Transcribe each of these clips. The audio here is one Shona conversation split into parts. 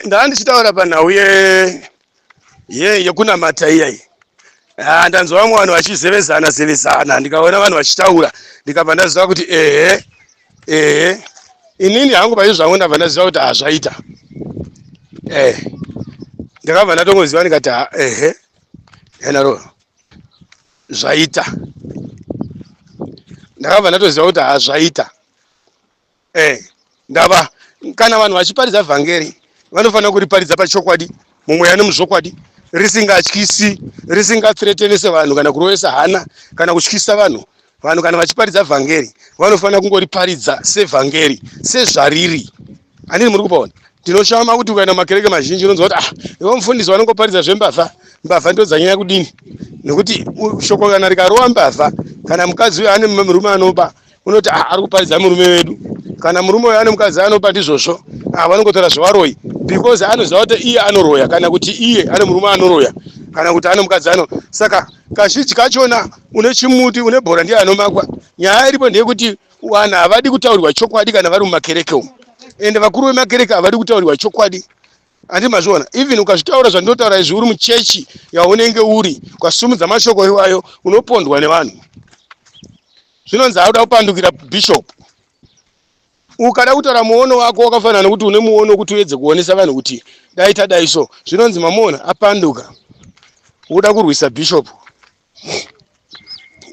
Ndanga ndichitaura panhau ye ye yekunamata iya iyi. Ah, ndanzwa vamwe vanhu vachizevezana zevezana, ndikaona vanhu vachitaura, ndikabva ndaziva kuti ehe ehe, inini hangu paizvo zvangu ndabva ndaziva kuti hazvaita. Ndakabva ndatongoziva ndikati ha, ehe enaro zvaita. Ndakabva ndatoziva kuti hazvaita. Ndava kana vanhu vachiparidza vhangeri vanofanira kuriparidza pachokwadi, mumweya nemuzvokwadi, risingatyisi, risingathreatenese vanhu kana kurovesa hana kana kutyisa vanhu. Vanhu kana vachiparidza vhangeri vanofanira kungoriparidza sevhangeri sezvariri. Handini muri kupaona? Ndinoshama kuti ukaenda mumakereke mazhinji unonzwa kuti ivo mufundisi vanongoparidza zvembavha, mbavha ndo dzanyanya kudini, nekuti shoko kana rikarova mbavha, kana mukadzi uyo ane murume anoba, unoti ari kuparidza murume wedu, kana murume uyo ane mukadzi anoba, ndizvozvo. Vanongotora zvevaroyi because anoziva kuti iye anoroya, kana kuti iye ane murume anoroya, kana kuti ane mukadzi ano. Saka kazhinji kachona une chimuti une bhora ndiye anomakwa. Nyaya iripo ndeyekuti vanhu havadi kutaurirwa chokwadi kana vari mumakereke umu, ende vakuru vemakereke havadi kutaurirwa chokwadi. Handi mazviona? Even ukazvitaura zvandinotaura izvi uri muchechi yaunenge uri, ukasumudza mashoko iwayo unopondwa nevanhu. Zvinonzi auda kupandukira bishop. Ukada kutaura muono wako wakafanana nekuti une muono wekuti uedze kuonesa vanhu kuti dai tadai so, zvinonzi mamuona apanduka, uda kurwisa bishop,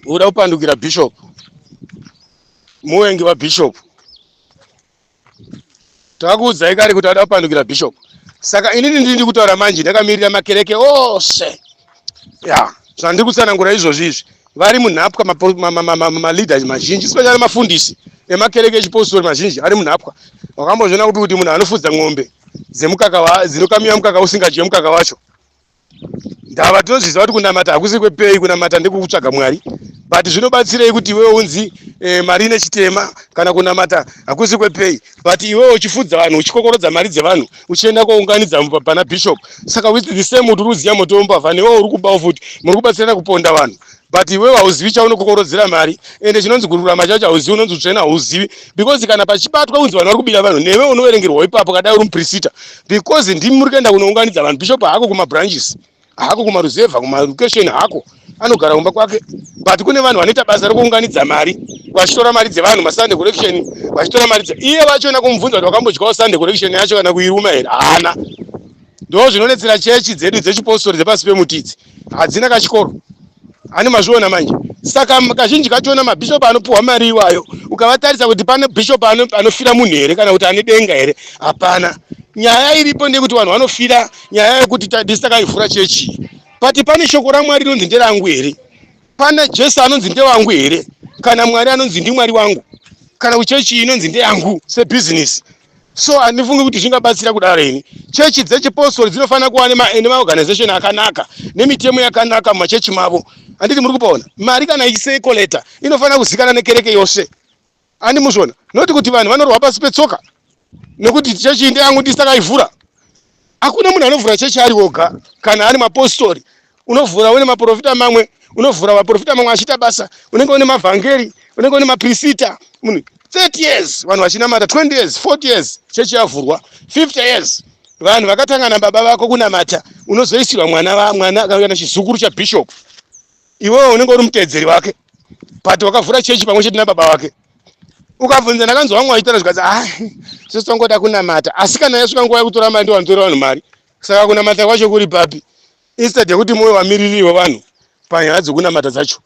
uda kupandukira bishop, muvengi wabishop. Takakuudzai kare kuti ada kupandukira bishop. Saka inini ndiri kutaura manje ndakamirira makereke ose. Ya, zvandiri kutsanangura izvozvi izvi vari munhapwa, maleaders mazhinji, especially mafundisi emakereke echipostori mazhinji ari munhapwa. Wakambozviona kupi kuti munhu anofudza ng'ombe dzemukaka dzinokamiwa mukaka usingadye mukaka wacho? Ndava tinozviziva kuti kunamata hakusi kwepei, kunamata ndekukutsvaga Mwari. But zvinobatsirei kuti iwewe unzi mari ine chitema, kana kunamata hakusi kwepei, but iwewe uchifudza vanhu, uchikokorodza mari dzevanhu, uchienda kounganidza pana bishop. Saka with the same kuti uri kuziya moto wembavha, newewo uri kubawo futi, muri kubatsirana kuponda vanhu, but iwewe hauzivi chaunokokorodzera mari, ende chinonzi kururama chacho hauzivi, unonzi utsvene hauzivi, because kana pachibatwa kunzi vanhu vari kubira vanhu, newe unoverengerwa ipapo kadai uri mupirisita, because ndimi muri kuenda kunounganidza vanhu. Bishop hako kumabranches, hako kumaruzevha, kumalokesheni hako, anogara kumba kwake, but kune vanhu vanoita basa rekuunganidza mari, vachitora mari dzevanhu masunday collection, vachitora mari dze iye vachona. Kumubvunza kuti wakambodyawo Sunday collection yacho kana kuiruma here, haana. Ndo zvinonetsera chechi dzedu dzechipostori dzepasi pemuti idzi, hadzina kachikoro. Ani mazviona manje? Saka kazhinji kachona mabhishopu anopiwa mari iwayo, ukavatarisa kuti pane bhishopu anofira munhu here, kana kuti ane denga here, hapana. Nyaya iripo ndeyekuti vanhu vanofira nyaya yekuti ndisi takaivhura chechi, but pane shoko raMwari rinonzi nderangu here? Pane Jesu anonzi ndewangu here? Kana Mwari anonzi ndimwari wangu? Kana kuchechi inonzi ndeyangu sebhizinisi? So handifungi kuti zvingabatsira kudaro ini. Chechi dzechipostori dzinofanira kuva nemaorganization akanaka nemitemo yakanaka mumachechi mavo. Handiti muri kupaona? Mari kana ichisekoleta inofanira kuzikana nekereke yose. Handi muzviona? Noti kuti vanhu vanorwa pasi petsoka nekuti chechi ndeyangu, ndisakaivhura. Hakuna munhu anovhura chechi ari woga. Kana ari mapostori, unovhura une maprofita mamwe, unovhura vaprofita mamwe achiita basa, unenge une mavhangeri, unenge une maprisita. Munhu 30 years vanhu vachinamata, 20 years, 40 years chechi yavhurwa, 50 years vanhu vakatanga nababa vako kunamata, unozoisirwa mwana, mwana kana chizukuru chabishop, iwewe unenge uri muteedzeri wake, but wakavhura chechi pamwe chete nababa wake. Ukabvunza, ndakanzwa vamwe vachitaura zvikanzi, ah, isusu tongoda kunamata, asi kana yasvika nguva yekutora mari, ndo vanotora vanhu mari. Saka kunamata kwacho kuri papi, instead yekuti muve vamiriri wevanhu panyaya dzekunamata dzacho?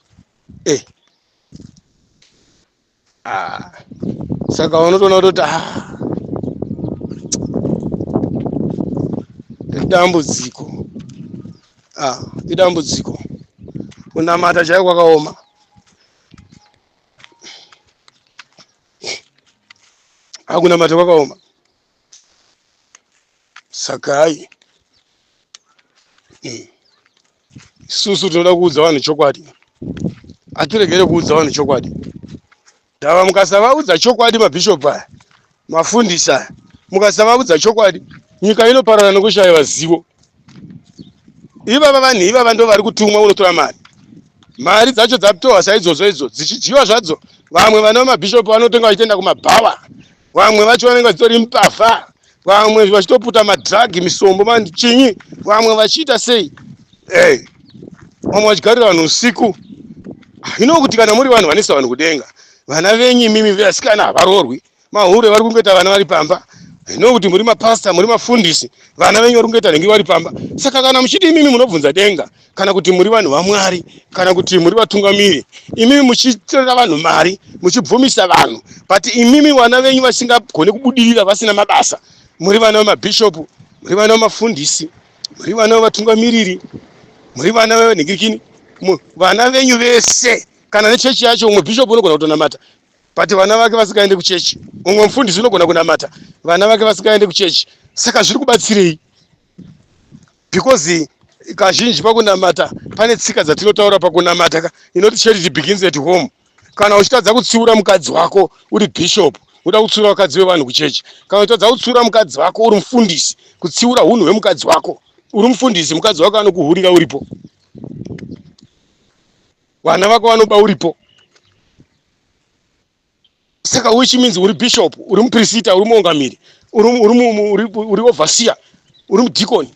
Ah. Saka unotoona kutoti ah, idambudziko, ah, idambudziko. Kunamata chaiko kwakaoma. Akunamata kwakaoma. Saka hai, Isusu tinoda kuudza vanhu chokwadi, hatiregere kuudza vanhu chokwadi. Ndava mukasavaudza chokwadi mabhishopu aya, mafundisi aya, mukasavaudza chokwadi, nyika inoparara nekushayiwa zivo. Ivava vanhu ivava ndo vari kutumwa unotora mari. Mari dzacho dzatorwa saidzodzo idzo dzichidyiwa zvadzo. Vamwe vana vamabhishopu vanotenga vachienda kumabhawa, vamwe vacho vanenge vachitori mbavha. Vamwe vachitoputa madrug, misombo, machinyi, vamwe vachiita sei. Hey, vamwe vachigarira vanhu usiku. Ino kuti kana muri vanhu vanoisa vanhu kudenga, vana venyu imimi vasikana havaroorwi, mahure vari kungoita vana vari pamba. Ino kuti muri mapasta, muri mafundisi, vana venyu vari kungoita nhingi vari pamba. Saka kana muchiti imimi munobvunza denga, kana kuti muri vanhu vaMwari, kana kuti muri vatungamiri, imimi muchitorera vanhu mari, muchibvumisa vanhu, but imimi vana venyu vasingagone kubudirira, vasina mabasa, muri vana vemabhishopu, muri vana vemafundisi, muri vana vevatungamiriri, muri vana venhingirikini, vana venyu vese, kana nechechi yacho, umwe bhishopu unogona kutonamata, but vana vake vasingaende kuchechi. Umwe mufundisi unogona kunamata, vana vake vasingaende kuchechi. Saka zviri kubatsirei? Because kazhinji pakunamata pane tsika dzatinotaura pakunamata ka, inoti charity begins at home. Kana uchitadza kutsiura mukadzi wako uri bishop, uda kutsiura vakadzi vevanhu kuchechi. Kana uchitadza kutsiura mukadzi wako uri mufundisi, kutsiura unhu hwemukadzi wako uri mufundisi, mukadzi wako anokuhurira uripo, vana vako vanoba uripo. Saka which means uri bishop, uri mupirisita, uri muongamiri, uri overseer, uri mudhikoni,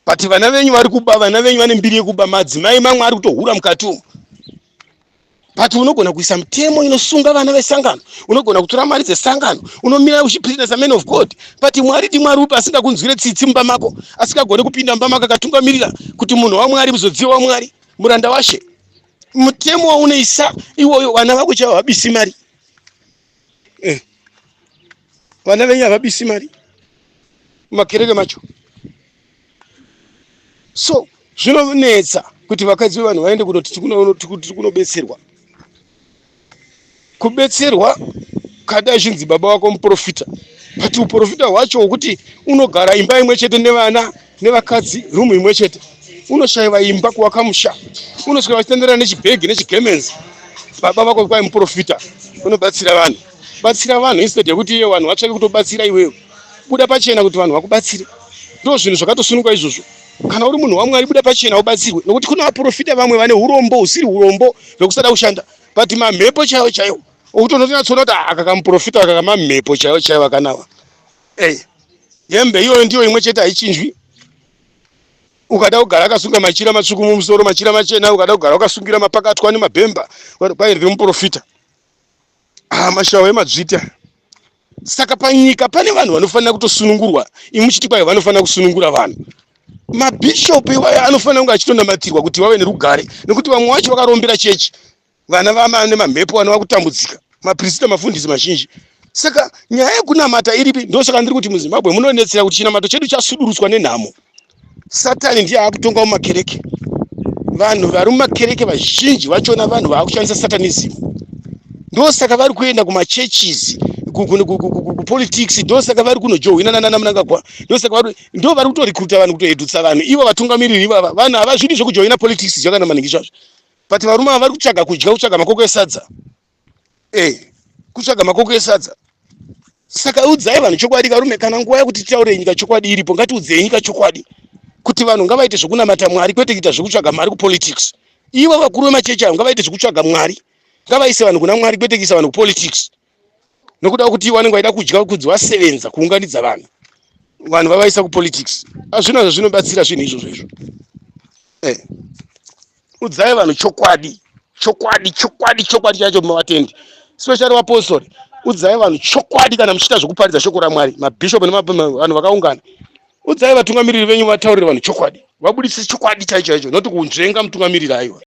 but vana venyu vari kuba, vana venyu vane mbiri yekuba, madzimai mamwe ari kutohura mukati umu. But unogona kuisa mitemo inosunga vana vesangano, unogona kutora mari dzesangano, unomira uchipirita saman of God, but Mwari ndi Mwari upi asingakunzwire tsitsi mumba mako, asingagone kupinda mumba mako akatungamirira kuti munhu waMwari, muzodziwa waMwari, muranda washe? Mutemo waunoisa iwoyo, vana vako chaivo havabisi mari. Vana venyu havabisi mari mumakereke macho. So zvinonetsa kuti vakadzi vevanhu vaende kunoti tiri kunobetserwa. Kubetserwa kada zvinzi baba vako muprofita, but uprofita hwacho hwokuti unogara imba imwe chete nevana nevakadzi, rumu imwe chete, unoshayiwa imba kuvaka musha, unosvika vachitenderera nechibhegi nechigemenzi. Baba vako kwai muprofita unobatsira vanhu. Batsira vanhu instead yekuti iye vanhu vatsvake kutobatsira iwewe. Buda pachena kuti vanhu vakubatsire. Ndo zvinhu zvakatosununguka izvozvo. Kana uri munhu waMwari, buda pachena ubatsirwe, nokuti kuna vaprofita vamwe vane urombo husiri urombo hwekusada kushanda, but mamhepo chaiwo chaiwo, okuti unotonyatsona kuti aka kamuprofita aka kamamhepo chaiwo chaiwo akanawa. Ei, hembe iyoyo ndiyo imwe chete, haichinjwi. Ukada kugara akasunga machira matsvuku mumusoro, machira machena, ukada kugara wakasungira mapakatwa nemabhemba, kwai riri muprofita. Ah, mashawo emadzvita. Saka panyika pane vanhu vanofanira kutosunungurwa. Imi muchiti kwai vanofanira kusunungura vanhu, mabhishopu iwayo anofanira kunge achitonamatirwa kuti vave nerugare, nekuti vamwe vacho vakarombera chechi, vana vama nemamhepo, vana vakutambudzika, mapirisita, mafundisi mazhinji. Saka nyaya yekunamata iripi? Ndosaka ndiri kuti muZimbabwe munonetsera kuti chinamato chedu chasudurutswa nenhamo. Satani ndiye aakutonga mumakereke. Vanhu vari mumakereke vazhinji vachona vanhu vaakushandisa satanism. Ndosaka vari kuenda kumachurches, kupolitics. Ndosaka vari kunojohwina nanaMnangagwa. Ndosaka vari ndo vari kutorecruita vanhu, kutohedhutsa vanhu, ivo vatungamiriri ivava. Vanhu havazvidi zvekujoina politics zvakana maningi zvazvo, but varume ava vari kutsvaga kudya, kutsvaga makoko esadza, kutsvaga makoko esadza. Saka udzai vanhu chokwadi, karume. Kana nguva yekuti titaure nyika chokwadi iripo, ngatiudzei nyika chokwadi kuti vanhu ngavaite zvekunamata Mwari, kwete kuita zvekutsvaga mari kupolitics. Ivo vakuru vemachechi avo ngavaite zvekutsvaga Mwari, ngavaise vanhu kuna Mwari, kwete kuisa vanhu kupolitics, nokuda kwekuti ivo vanenge vaida kudya, kudzi vasevenza kuunganidza vanhu, vanhu vavaisa kupolitics. Hazvina zvazvinobatsira zvinhu izvozvo izvo. Udzai vanhu chokwadi, chokwadi, chokwadi, chokwadi chacho. Mavatendi, especially vapostori, udzai vanhu chokwadi. Kana muchiita zvekuparidza shoko raMwari, mabhishopu nevanhu vakaungana, udzai vatungamiriri venyu vataurire vanhu chokwadi, vabudise chokwadi chaicho chaicho, noti kunzvenga mutungamiriri, aiwa.